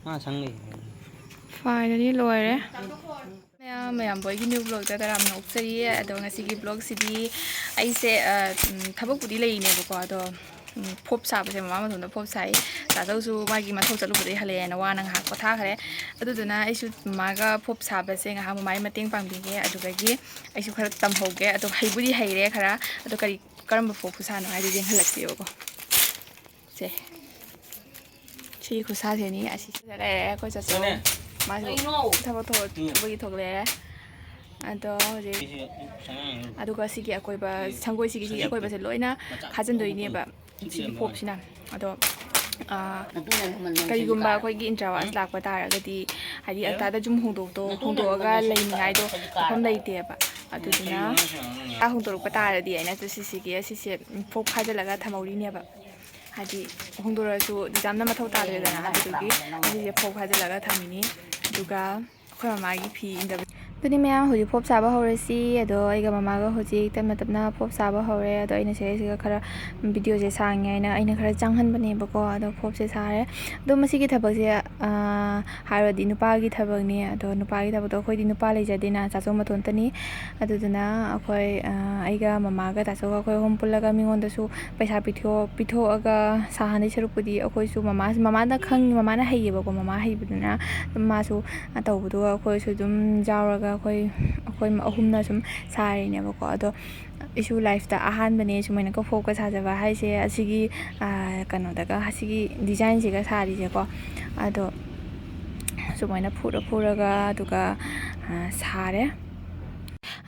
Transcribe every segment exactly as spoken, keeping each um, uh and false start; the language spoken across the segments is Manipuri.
ꯃꯥ ꯁꯪ ꯂꯩ꯫ Finally ꯂꯣꯏꯔꯦ꯫ ꯃꯌꯥꯝ, ꯃꯌꯥꯝꯕ ꯍꯣꯏꯒꯤ new vlogꯇ ꯇꯔꯥꯝꯅ ꯑꯣꯛꯆꯔꯤ꯫ ꯑꯗꯣ ꯉꯁꯤꯒꯤ vlogꯁꯤꯗꯤ ꯑꯩꯁꯦ, ꯑ, ꯎꯝ, ꯊꯕꯛꯄꯨꯗꯤ ꯂꯩꯔꯤꯅꯦꯕꯀꯣ, ꯑꯗꯣ, ꯎꯝ, ꯐꯣꯞ ꯁꯥꯕꯁꯦ ꯃꯃꯥ ꯃꯇꯣꯝꯗ ꯐꯣꯞ ꯁꯥꯏ꯫ ꯇꯥꯆꯧꯁꯨ ꯃꯥꯒꯤ ꯃꯊꯧ ꯆꯠꯂꯨꯕꯗꯒꯤ ꯍꯜꯂꯛꯑꯦꯅ ꯋꯥꯅ ꯉꯥꯏꯍꯥꯛ ꯄꯣꯊꯥꯈ꯭ꯔꯦ꯫ ꯑꯗꯨꯗꯨꯅ ꯑꯩꯁꯨ ꯃꯃꯥꯒ ꯐꯣꯞ ꯁꯥꯕꯁꯦ ꯉꯥꯏꯍꯥꯛ ꯃꯃꯥꯒꯤ ꯃꯇꯦꯡ ꯄꯥꯡꯕꯤꯒꯦ꯫ ꯑꯗꯨꯗꯒꯤ ꯑꯩꯁꯨ ꯈꯔ ꯇꯝꯍꯧꯒꯦ꯫ ꯑꯗꯣ ꯍꯩꯕꯨꯗꯤ ꯍꯩꯔꯦ ꯈꯔ꯫ ꯑꯗꯣ ꯀꯔꯤ, ꯀꯔꯝꯕ ꯐꯣꯞ ꯈꯨꯁꯥꯅꯣ ꯍꯥꯏꯗꯣ ꯌꯦꯡꯍꯜꯂꯛꯀꯦꯕꯀꯣ꯫ ꯁꯦ꯫ ꯁꯤ ꯈꯨꯠꯁꯥꯁꯦꯅꯤ ꯑꯁꯤ ꯁꯤꯗ ꯂꯩꯔꯦ ꯑꯩꯈꯣꯏ ꯆꯠꯆꯧ꯫ ꯃꯥꯁꯨ ꯊꯕꯛ ꯊꯣꯛ-, ꯊꯕꯛꯀꯤ ꯊꯣꯛꯂꯛꯑꯦ꯫ ꯑꯗꯣ ꯍꯧꯖꯤꯛ, ꯑꯗꯨꯒ ꯁꯤꯒꯤ ꯑꯀꯣꯏꯕ, ꯁꯪꯒꯣꯏꯁꯤꯒꯤ ꯁꯤꯒꯤ ꯑꯀꯣꯏꯕꯁꯦ ꯂꯣꯏꯅ ꯈꯥꯖꯤꯟꯗꯣꯏꯅꯦꯕ ꯁꯤꯒꯤ ꯐꯣꯞꯁꯤꯅ꯫ ꯑꯗꯣ, ꯑꯥ, ꯀꯔꯤꯒꯨꯝꯕ ꯑꯩꯈꯣꯏꯒꯤ ꯏꯟꯇ꯭ꯔꯥꯋꯥꯁ ꯂꯥꯛꯄ ꯇꯥꯔꯒꯗꯤ, ꯍꯥꯏꯗꯤ ꯑꯜꯇꯥꯗ ꯁꯨꯝ ꯍꯣꯡꯗꯣꯛꯇꯣ-, ꯍꯣꯡꯗꯣꯛꯑꯒ ꯂꯩꯅꯤꯉꯥꯏꯗꯣ ꯃꯐꯝ ꯂꯩꯇꯦꯕ꯫ ꯑꯗꯨꯗꯨꯅ ꯑꯥ ꯍꯣꯡꯗꯣꯔꯛꯄ ꯇꯥꯔꯗꯤ ꯑꯩꯅ ꯁꯤꯁꯤꯒꯤ, ꯑꯁꯤꯁꯦ ꯐꯣꯞ ꯈꯥꯖꯤꯜꯂꯒ ꯊꯝꯍꯧꯔꯤꯅꯦꯕ꯫ ꯍꯥꯏꯗꯤ ꯍꯣꯡꯗꯣꯔꯛꯑꯁꯨ ꯌꯥꯝꯅ ꯃꯊꯧ ꯇꯥꯗ꯭ꯔꯦꯗꯅ, ꯑꯗꯨꯗꯨꯒꯤ ꯑꯁꯤꯁꯦ ꯐꯣꯞ ꯈꯥꯖꯤꯜꯂꯒ ꯊꯝꯃꯤꯅꯤ꯫ ꯑꯗꯨꯒ ꯑꯩꯈꯣꯏ ꯃꯃꯥꯒꯤ ꯐꯤ ꯏꯟꯗꯕ꯫ ꯑꯗꯨꯗꯤ ꯃꯌꯥꯝ ꯍꯧꯖꯤꯛ ꯐꯣꯞ ꯁꯥꯕ ꯍꯧꯔꯁꯤ꯫ ꯑꯗꯣ ꯑꯩꯒ ꯃꯃꯥꯒ ꯍꯧꯖꯤꯛ ꯇꯞꯅ ꯇꯞꯅ ꯐꯣꯞ ꯁꯥꯕ ꯍꯧꯔꯦ꯫ ꯑꯗꯣ ꯑꯩꯅ ꯁꯤꯗꯩꯁꯤꯒ ꯈꯔ ꯚꯤꯗꯤꯑꯣꯁꯦ ꯁꯥꯡꯉꯦ ꯍꯥꯏꯅ ꯑꯩꯅ ꯈꯔ ꯆꯪꯍꯟꯕꯅꯦꯕꯀꯣ꯫ ꯑꯗꯣ ꯐꯣꯞꯁꯦ ꯁꯥꯔꯦ꯫ ꯑꯗꯣ ꯃꯁꯤꯒꯤ ꯊꯕꯛꯁꯦ, ꯑꯥ, ꯍꯥꯏꯔꯨꯔꯗꯤ ꯅꯨꯄꯥꯒꯤ ꯊꯕꯛꯅꯤ꯫ ꯑꯗꯣ ꯅꯨꯄꯥꯒꯤ ꯊꯕꯛꯇꯣ ꯑꯩꯈꯣꯏꯗꯤ ꯅꯨꯄꯥ ꯂꯩꯖꯗꯦꯅ, ꯆꯥꯆꯧ ꯃꯇꯣꯟꯇꯅꯤ꯫ ꯑꯗꯨꯗꯨꯅ ꯑꯩꯈꯣꯏ, ꯑꯥ, ꯑꯩꯒ ꯃꯃꯥꯒ ꯇꯥꯆꯧꯒ ꯑꯩꯈꯣꯏ ꯑꯍꯨꯝ ꯄꯨꯜꯂꯒ ꯃꯤꯉꯣꯟꯗꯁꯨ ꯄꯩꯁꯥ ꯄꯤꯊꯣꯛ-, ꯄꯤꯊꯣꯛꯑꯒ ꯁꯥꯍꯟꯗꯣꯏ ꯁꯔꯨꯛꯄꯨꯗꯤ ꯑꯩꯈꯣꯏꯁꯨ ꯃꯃꯥ-, ꯃꯃꯥꯅ ꯈꯪ-, ꯃꯃꯥꯅ ꯍꯩꯌꯦꯕꯀꯣ꯫ ꯃꯃꯥ ꯍꯩꯕꯗꯨꯅ ꯑꯗꯨꯝ ꯃꯥꯁꯨ ꯇꯧꯕꯗꯨꯒ ꯑꯩꯈꯣꯏꯁꯨ ꯑꯗꯨꯝ ꯌꯥꯎꯔꯒ ꯑꯩꯈꯣꯏ, ꯑꯩꯈꯣꯏ ꯑꯍꯨꯝꯅ ꯁꯨꯝ ꯁꯥꯔꯤꯅꯦꯕꯀꯣ꯫ ꯑꯗꯣ ꯑꯩꯁꯨ life-ꯇ ꯑꯍꯥꯟꯕꯅꯦ ꯁꯨꯃꯥꯏꯅ ꯐꯣꯞꯀ ꯁꯥꯖꯕ ꯍꯥꯏꯁꯦ꯫ ꯑꯁꯤꯒꯤ, ꯑꯥ, ꯀꯩꯅꯣꯗꯒ, ꯑꯁꯤꯒꯤ design-ꯁꯤꯒ ꯁꯥꯔꯤꯁꯦꯀꯣ꯫ ꯑꯗꯣ ꯁꯨꯃꯥꯏꯅ ꯐꯨꯔ ꯐꯨꯔꯒ ꯑꯗꯨꯒ, ꯑꯥ, ꯁꯥꯔꯦ꯫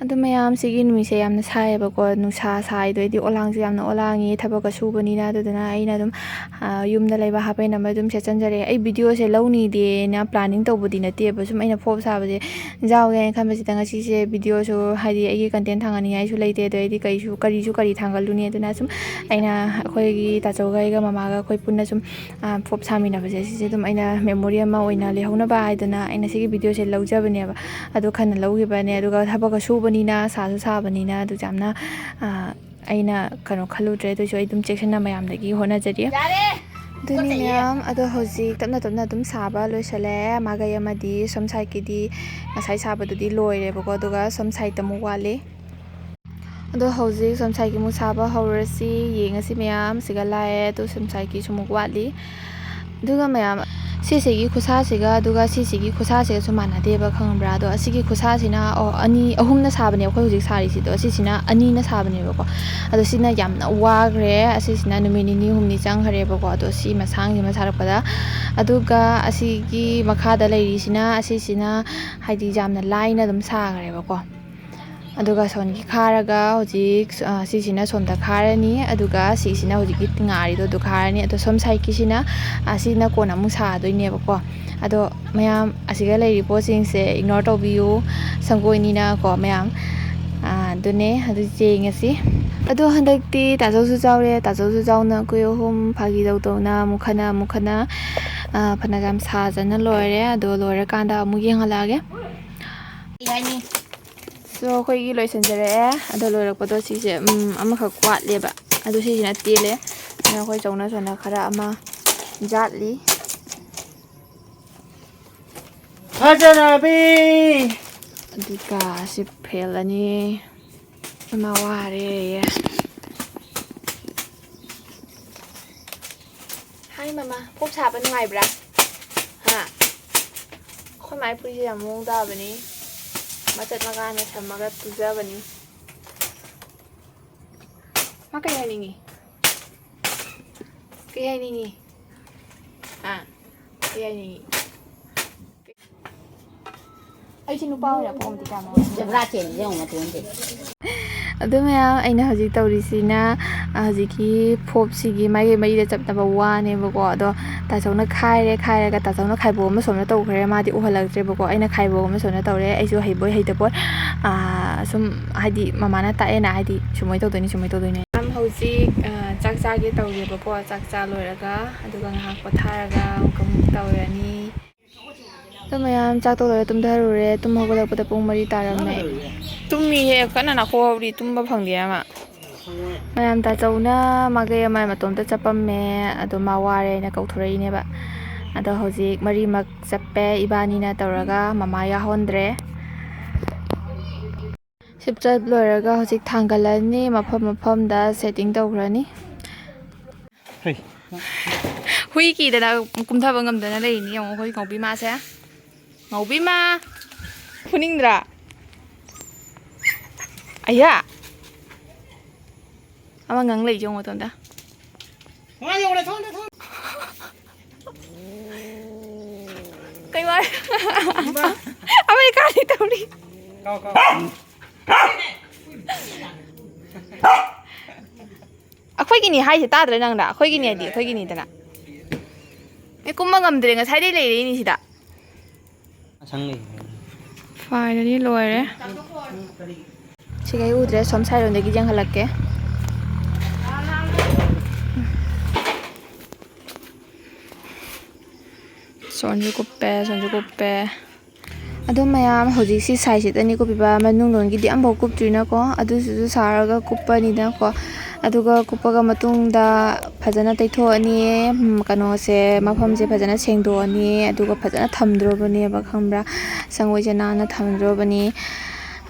ꯑꯗꯣ ꯃꯌꯥꯝ, ꯁꯤꯒꯤ ꯅꯨꯃꯤꯠꯁꯦ ꯌꯥꯝꯅ ꯁꯥꯏꯌꯦꯕꯀꯣ, ꯅꯨꯡꯁꯥ ꯁꯥꯏꯗꯣ ꯑꯩꯗꯤ ꯑꯣꯂꯥꯡꯁꯦ ꯌꯥꯝꯅ ꯑꯣꯂꯥꯡꯉꯤ ꯊꯕꯛꯀ ꯁꯨꯕꯅꯤꯅ꯫ ꯑꯗꯨꯗꯨꯅ ꯑꯩꯅ ꯑꯗꯨꯝ, ꯑꯥ, ꯌꯨꯝꯗ ꯂꯩꯕ ꯍꯥꯞꯄꯦꯟ ꯑꯃ ꯑꯗꯨꯝ ꯁꯦꯠꯆꯟꯖꯔꯦ꯫ ꯑꯩ ꯚꯤꯗꯤꯑꯣꯁꯦ ꯂꯧꯅꯤꯗꯦꯅ planning ꯇꯧꯕꯗꯤ ꯅꯠꯇꯦꯕ, ꯁꯨꯝ ꯑꯩꯅ ꯐꯣꯞ ꯁꯥꯕꯁꯦ ꯌꯥꯎꯒꯦ ꯍꯥꯏꯅ ꯈꯟꯕꯁꯤꯗ ꯉꯁꯤꯁꯦ ꯚꯤꯗꯤꯑꯣꯁꯨ, ꯍꯥꯏꯗꯤ, ꯑꯩꯒꯤ content ꯊꯥꯡꯒꯠꯅꯤꯡꯉꯥꯏꯁꯨ ꯂꯩꯇꯦ꯫ ꯑꯗꯣ ꯑꯩꯗꯤ ꯀꯔꯤꯁꯨ, ꯀꯔꯤꯁꯨ ꯀꯔꯤ ꯊꯥꯡꯒꯠꯂꯨꯅꯤ? ꯑꯗꯨꯅ ꯁꯨꯝ ꯑꯩꯅ ꯑꯩꯈꯣꯏꯒꯤ ꯇꯥꯆꯧꯒ ꯑꯩꯒ ꯃꯃꯥꯒ ꯑꯩꯈꯣꯏ ꯄꯨꯟꯅ ꯁꯨꯝ, ꯑꯥ, ꯐꯣꯞ ꯁꯥꯃꯤꯟꯅꯕꯁꯦ, ꯁꯤꯁꯦ ꯑꯗꯨꯝ ꯑꯩꯅ memory ꯑꯃ ꯑꯣꯏꯅ ꯂꯩꯍꯧꯅꯕ ꯍꯥꯏꯗꯅ ꯑꯩꯅ ꯁꯤꯒꯤ ꯚꯤꯗꯤꯑꯣꯁꯦ ꯂꯧꯖꯕꯅꯦꯕ꯫ ꯑꯗꯣ ꯈꯟꯅ ꯂꯧꯈꯤꯕꯅꯦ꯫ ꯑꯗꯨꯒ ꯊꯕꯛꯀ ꯁꯨꯕꯅꯤꯅ, ꯁꯥꯁꯨ ꯁꯥꯕꯅꯤꯅ, ꯑꯗꯨ ꯌꯥꯝꯅ, ꯑꯥ, ꯑꯩꯅ ꯀꯩꯅꯣ ꯈꯜꯂꯨꯗ꯭ꯔꯦ꯫ ꯑꯗꯨꯏꯁꯨ ꯑꯩ ꯑꯗꯨꯝ ꯆꯦꯛꯁꯤꯟꯅ ꯃꯌꯥꯝꯗꯒꯤ ꯍꯣꯠꯅꯖꯔꯤ꯫ ꯌꯥꯔꯦ! ꯑꯗꯨꯅꯤ ꯃꯌꯥꯝ, ꯑꯗꯣ ꯍꯧꯖꯤꯛ ꯇꯞꯅ ꯇꯞꯅ ꯑꯗꯨꯝ ꯁꯥꯕ ꯂꯣꯏꯁꯤꯜꯂꯦ꯫ ꯃꯥꯒꯩ ꯑꯃꯗꯤ ꯁꯣꯝ ꯁꯥꯏꯠꯀꯤꯗꯤ ꯉꯁꯥꯏ ꯁꯥꯕꯗꯨꯗꯤ ꯂꯣꯏꯔꯦꯕꯀꯣ, ꯑꯗꯨꯒ ꯁꯣꯝ ꯁꯥꯏꯠꯇ ꯑꯃꯨꯛ ꯋꯥꯠꯂꯤ꯫ ꯑꯗꯣ ꯍꯧꯖꯤꯛ ꯁꯣꯝ ꯁꯥꯏꯠꯀꯤ ꯑꯃꯨꯛ ꯁꯥꯕ ꯍꯧꯔꯁꯤ꯫ ꯌꯦꯡꯉꯁꯤ ꯃꯌꯥꯝ, ꯁꯤꯒ ꯂꯥꯛꯑꯦ, ꯑꯗꯨ ꯁꯣꯝ ꯁꯥꯏꯠꯀꯤꯁꯨ ꯑꯃꯨꯛ ꯋꯥꯠꯂꯤ꯫ ꯑꯗꯨꯒ ꯃꯌꯥꯝ, ꯁꯤꯁꯤꯒꯤ ꯈꯨꯠꯁꯥꯁꯤꯒ ꯑꯗꯨꯒ ꯁꯤꯁꯤꯒꯤ ꯈꯨꯠꯁꯥꯁꯤꯒꯁꯨ ꯃꯥꯟꯅꯗꯦꯕ, ꯈꯪꯕ꯭ꯔꯥ? ꯑꯗꯣ ꯑꯁꯤꯒꯤ ꯈꯨꯠꯁꯥꯁꯤꯅ, ꯑꯣ, ꯑꯅꯤ, ꯑꯍꯨꯝꯅ ꯁꯥꯕꯅꯦ ꯑꯩꯈꯣꯏ ꯍꯧꯖꯤꯛ ꯁꯥꯔꯤꯁꯤꯗꯣ꯫ ꯑꯁꯤꯁꯤꯅ ꯑꯅꯤꯅ ꯁꯥꯕꯅꯦꯕꯀꯣ꯫ ꯑꯗꯣ ꯁꯤꯅ ꯌꯥꯝꯅ ꯋꯥꯈ꯭ꯔꯦ꯫ ꯑꯁꯤꯁꯤꯅ ꯅꯨꯃꯤꯠ ꯅꯤꯅꯤ ꯍꯨꯝꯅꯤ ꯆꯪꯈ꯭ꯔꯦꯕꯀꯣ, ꯑꯗꯣ ꯁꯤ ꯃꯁꯥꯡꯁꯤꯃ ꯁꯥꯔꯛꯄꯗ꯫ ꯑꯗꯨꯒ ꯑꯁꯤꯒꯤ ꯃꯈꯥꯗ ꯂꯩꯔꯤꯁꯤꯅ, ꯑꯁꯤꯁꯤꯅ ꯍꯥꯏꯗꯤ ꯌꯥꯝꯅ ꯂꯥꯏꯅ ꯑꯗꯨꯝ ꯁꯥꯈ꯭ꯔꯦꯕꯀꯣ꯫ ꯑꯗꯨꯒ ꯁꯣꯝꯒꯤ ꯈꯥꯔꯒ ꯍꯧꯖꯤꯛ, ꯑ, ꯁꯤꯁꯤꯅ ꯁꯣꯝꯗ ꯈꯥꯔꯅꯤ, ꯑꯗꯨꯒ ꯁꯤꯁꯤꯅ ꯍꯧꯖꯤꯛꯀꯤ ꯉꯥꯔꯤꯗꯣ ꯑꯗꯨ ꯈꯥꯔꯅꯤ꯫ ꯑꯗꯣ ꯁꯣꯝ ꯁꯥꯏꯠꯀꯤꯁꯤꯅ, ꯑ, ꯁꯤꯅ ꯀꯣꯟꯅ ꯑꯃꯨꯛ ꯁꯥꯗꯣꯏꯅꯦꯕꯀꯣ꯫ ꯑꯗꯣ ꯃꯌꯥꯝ, ꯑꯁꯤꯒ ꯂꯩꯔꯤ ꯄꯣꯠꯁꯤꯡꯁꯦ ignore ꯇꯧꯕꯤꯌꯨ, ꯁꯪꯒꯣꯏꯅꯤꯅꯀꯣ ꯃꯌꯥꯝ꯫ ꯑ, ꯑꯗꯨꯅꯦ, ꯑꯗꯨ ꯌꯦꯡꯉꯁꯤ꯫ ꯑꯗꯣ ꯍꯟꯗꯛꯇꯤ ꯇꯥꯆꯧꯁꯨ ꯆꯥꯎꯔꯦ, ꯇꯥꯆꯧꯁꯨ ꯆꯥꯎꯅ ꯑꯩꯈꯣꯏ ꯑꯍꯨꯝ ꯐꯥꯒꯤ ꯇꯧꯗꯧꯅ ꯑꯃꯨꯛ ꯈꯟꯅ ꯑꯃꯨꯛ ꯈꯟꯅ, ꯑ, ꯐꯅ ꯌꯥꯝ ꯁꯥꯖꯅ ꯂꯣꯏꯔꯦ꯫ ꯑꯗꯣ ꯂꯣꯏꯔꯀꯥꯟꯗ ꯑꯃꯨꯛ ꯌꯦꯡꯍꯜꯂꯛꯑꯒꯦ꯫ ꯀꯩ ꯍꯥꯏꯅꯤ? ꯁꯣ ꯑꯩꯈꯣꯏꯒꯤ ꯂꯣꯏꯁꯤꯟꯖꯔꯛꯑꯦ꯫ ꯑꯗꯣ ꯂꯣꯏꯔꯛꯄꯗꯣ ꯁꯤꯁꯦ, ꯎꯝ, ꯑꯃꯈꯛ ꯋꯥꯠꯂꯦꯕ꯫ ꯑꯗꯣ ꯁꯤꯁꯤꯅ ꯇꯦꯜꯂꯦ꯫ ꯑꯗꯣ ꯑꯩꯈꯣꯏ ꯆꯧꯅ ꯁꯣꯝꯗ ꯈꯔ ꯑꯃ ꯌꯥꯠꯂꯤ꯫ ꯐꯖꯔꯕꯤ! ꯑꯗꯨꯒ ꯁꯤ ꯐꯦꯜꯂꯅꯤ꯫ ꯏꯃꯥ ꯋꯥꯔꯦꯌꯦ꯫ ꯍꯥꯏ ꯃꯃꯥ, ꯄꯣꯞ ꯁꯥꯕ ꯅꯨꯡꯉꯥꯏꯕ꯭ꯔꯥ? ꯍꯥ? ꯑꯩꯈꯣꯏ ꯃꯥꯏ ꯐꯨꯔꯤꯁꯦ ꯌꯥꯝ ꯃꯑꯣꯡ ꯇꯥꯕꯅꯤ꯫ ꯃꯆꯠ ꯃꯀꯥꯅ ꯁꯝꯃꯒ ꯇꯨꯖꯕꯅꯤ꯫ ꯃꯥ ꯀꯩ ꯍꯥꯏꯅꯤꯡꯉꯤ? ꯀꯩ ꯍꯥꯏꯅꯤꯡꯉꯤ? ꯍꯥ? ꯀꯩ ꯍꯥꯏꯅꯤꯡꯉꯤ? ꯑꯩꯁꯦ ꯅꯨꯄꯥ ꯑꯣꯏꯅ ꯄꯣꯛꯑꯝꯗꯤ ꯀꯌꯥꯝ ꯅꯨꯡꯉꯥꯏꯅꯤ? ꯖꯕ꯭ꯔꯥ ꯆꯦꯟꯕꯁꯦ ꯌꯦꯡꯉꯨ ꯃꯇꯣꯟꯁꯦ꯫ ꯑꯗꯨ ꯃꯌꯥꯝ, ꯑꯩꯅ ꯍꯧꯖꯤꯛ ꯇꯧꯔꯤꯁꯤꯅ, ꯑ, ꯍꯧꯖꯤꯛꯀꯤ ꯐꯣꯞꯁꯤꯒꯤ ꯃꯥꯏꯀꯩ ꯃꯔꯤꯗ ꯆꯞꯅꯕ ꯋꯥꯅꯦꯕꯀꯣ꯫ ꯑꯗꯣ ꯇꯥꯆꯧꯅ ꯈꯥꯏꯔꯦ, ꯈꯥꯏꯔꯒ ꯇꯥꯆꯧꯅ ꯈꯥꯏꯕꯣꯛ ꯑꯃ ꯁꯣꯝꯗ ꯇꯧꯈ꯭ꯔꯦ, ꯃꯥꯗꯤ ꯎꯍꯜꯂꯛꯇ꯭ꯔꯦꯕꯀꯣ꯫ ꯑꯩꯅ ꯈꯥꯏꯕꯣꯛ ꯑꯃ ꯁꯣꯝꯗ ꯇꯧꯔꯦ, ꯑꯩꯁꯨ ꯍꯩꯕꯣꯏ ꯍꯩꯇꯕꯣꯏ, ꯑ, ꯁꯨꯝ ꯍꯥꯏꯗꯤ ꯃꯃꯥꯅ ꯇꯥꯛꯑꯦꯅ, ꯍꯥꯏꯗꯤ ꯁꯨꯃꯥꯏꯅ ꯇꯧꯗꯣꯏꯅꯤ, ꯁꯨꯃꯥꯏꯅ ꯇꯧꯗꯣꯏꯅꯤ꯫ ꯃꯌꯥꯝ ꯍꯧꯖꯤꯛ, ꯑ, ꯆꯥꯛ ꯆꯥꯒꯦ ꯇꯧꯔꯦꯕꯀꯣ꯫ ꯆꯥꯛ ꯆꯥ ꯂꯣꯏꯔꯒ ꯑꯗꯨꯒ ꯉꯥꯏꯍꯥꯛ ꯄꯣꯊꯥꯔꯒ ꯑꯃꯨꯛꯀ ꯑꯃꯨꯛ ꯇꯧꯔꯅꯤ꯫ ꯑꯗꯣ ꯃꯌꯥꯝ ꯆꯥꯛ ꯇꯣꯛ ꯂꯣꯏꯔ ꯇꯨꯝꯊꯔꯨꯔꯦ꯫ ꯇꯨꯝ ꯍꯧꯒꯠꯂꯛꯄꯗ ꯄꯨꯡ ꯃꯔꯤ ꯇꯥꯔꯝꯃꯦ꯫ ꯇꯨꯝꯃꯤꯍꯦ, ꯀꯟꯅ ꯅꯥꯈꯣꯛꯍꯧꯔꯤ, ꯇꯨꯝꯕ ꯐꯪꯗꯦ ꯑꯃ꯫ ꯃꯌꯥꯝ, ꯇꯥꯆꯧꯅ ꯃꯥꯒꯩ ꯑꯃ ꯃꯇꯣꯝꯇ ꯆꯠꯄꯝꯃꯦ꯫ ꯑꯗꯣ ꯃꯥ ꯋꯥꯔꯦꯅ ꯀꯧꯊꯣꯔꯛꯏꯅꯦꯕ꯫ ꯑꯗꯣ ꯍꯧꯖꯤꯛ ꯃꯔꯤꯃꯛ ꯆꯠꯄꯦ, ꯏꯕꯥꯅꯤꯅ ꯇꯧꯔꯒ ꯃꯃꯥ ꯌꯥꯎꯍꯟꯗ꯭ꯔꯦ꯫ ꯁꯤꯞ ꯆꯠ ꯂꯣꯏꯔꯒ ꯍꯧꯖꯤꯛ ꯊꯥꯡꯒꯠꯂꯅꯤ, ꯃꯐꯝ ꯃꯐꯝꯗ ꯁꯦꯠꯇꯤꯡ ꯇꯧꯈ꯭ꯔꯅꯤ꯫ ꯍꯩ꯫ ꯍꯨꯏ ꯀꯤꯗꯅ ꯀꯨꯝꯊꯕ ꯉꯝꯗꯅ ꯂꯩꯔꯤꯅꯤ꯫ ꯌꯦꯡꯉꯣ ꯑꯩꯈꯣꯏ ꯉꯧꯕꯤꯃꯥꯁꯦ꯫ ꯉꯧꯕꯤꯃ! ꯐꯨꯅꯤꯡꯗ꯭ꯔꯥ? ꯑꯌꯥ! ꯑꯃ ꯉꯪ ꯂꯩ ꯌꯦꯡꯉꯣ ꯃꯇꯣꯝꯗ꯫ ꯀꯩ ꯋꯥ? ꯑꯃ ꯀꯥꯗꯤ ꯇꯧꯔꯤ꯫ ꯑꯩꯈꯣꯏꯒꯤꯅꯤ ꯍꯥꯏꯁꯦ ꯇꯥꯗ꯭ꯔꯦ ꯅꯪꯗ? ꯑꯩꯈꯣꯏꯒꯤꯅꯤ ꯍꯥꯏꯗꯤ ꯑꯩꯈꯣꯏꯒꯤꯅꯤꯗꯅ꯫ ꯑꯦ, ꯀꯨꯝꯕ ꯉꯝꯗ꯭ꯔꯦ, ꯉꯁꯥꯏꯗꯩ ꯂꯩꯔꯛꯏꯅꯤ ꯁꯤꯗ꯫ ꯐꯥꯏꯅꯂꯤ ꯂꯣꯏꯔꯦ꯫ ꯁꯤꯒꯩ ꯎꯗ꯭ꯔꯦ, ꯁꯣꯝ ꯁꯥꯏꯔꯣꯝꯗꯒꯤ ꯌꯦꯡꯍꯜꯂꯛꯀꯦ꯫ ꯁꯣꯟꯁꯨ ꯀꯨꯞꯄꯦ, ꯁꯣꯟꯁꯨ ꯀꯨꯞꯄꯦ꯫ ꯑꯗꯣ ꯃꯌꯥꯝ, ꯍꯧꯖꯤꯛꯁꯤ ꯁꯥꯏꯖꯁꯤꯗꯅꯤ ꯀꯨꯞꯄꯤꯕ, ꯃꯅꯨꯡꯂꯣꯝꯒꯤꯗꯤ ꯑꯝꯐꯥꯎ ꯀꯨꯞꯇ꯭ꯔꯤꯅꯀꯣ, ꯑꯗꯨꯁꯤꯁꯨ ꯁꯥꯔꯒ ꯀꯨꯞꯄꯅꯤꯗꯅꯀꯣ꯫ ꯑꯗꯨꯒ ꯀꯨꯞꯄꯒ ꯃꯇꯨꯡꯗ ꯐꯖꯅ ꯇꯩꯊꯣꯛꯑꯅꯤ꯫ ꯎꯝ, ꯀꯩꯅꯣꯁꯦ, ꯃꯐꯝꯁꯦ ꯐꯖꯅ ꯁꯦꯡꯗꯣꯛꯑꯅꯤ꯫ ꯑꯗꯨꯒ ꯐꯖꯅ ꯊꯝꯗ꯭ꯔꯣꯕꯅꯦꯕ, ꯈꯪꯕ꯭ꯔꯥ? ꯁꯪꯒꯣꯏꯁꯦ ꯅꯥꯟꯅ ꯊꯝꯗ꯭ꯔꯣꯕꯅꯤ꯫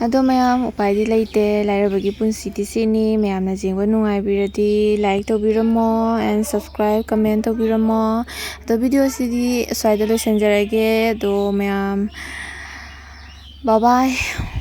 ꯑꯗꯣ ꯃꯌꯥꯝ, ꯎꯄꯥꯏꯗꯤ ꯂꯩꯇꯦ, ꯂꯥꯏꯔꯕꯒꯤ ꯄꯨꯟꯁꯤꯗꯤ ꯁꯤꯅꯤ꯫ ꯃꯌꯥꯝꯅ ꯌꯦꯡꯕ ꯅꯨꯡꯉꯥꯏꯕꯤꯔꯗꯤ like ꯇꯧꯕꯤꯔꯝꯃꯣ and subscribe, comment ꯇꯧꯕꯤꯔꯝꯃꯣ꯫ ꯑꯗꯣ ꯚꯤꯗꯤꯑꯣꯁꯤꯗꯤ ꯑꯁ꯭ꯋꯥꯏꯗ ꯂꯣꯏꯁꯤꯟꯖꯔꯒꯦ꯫ ꯑꯗꯣ ꯃꯌꯥꯝ, bye bye꯫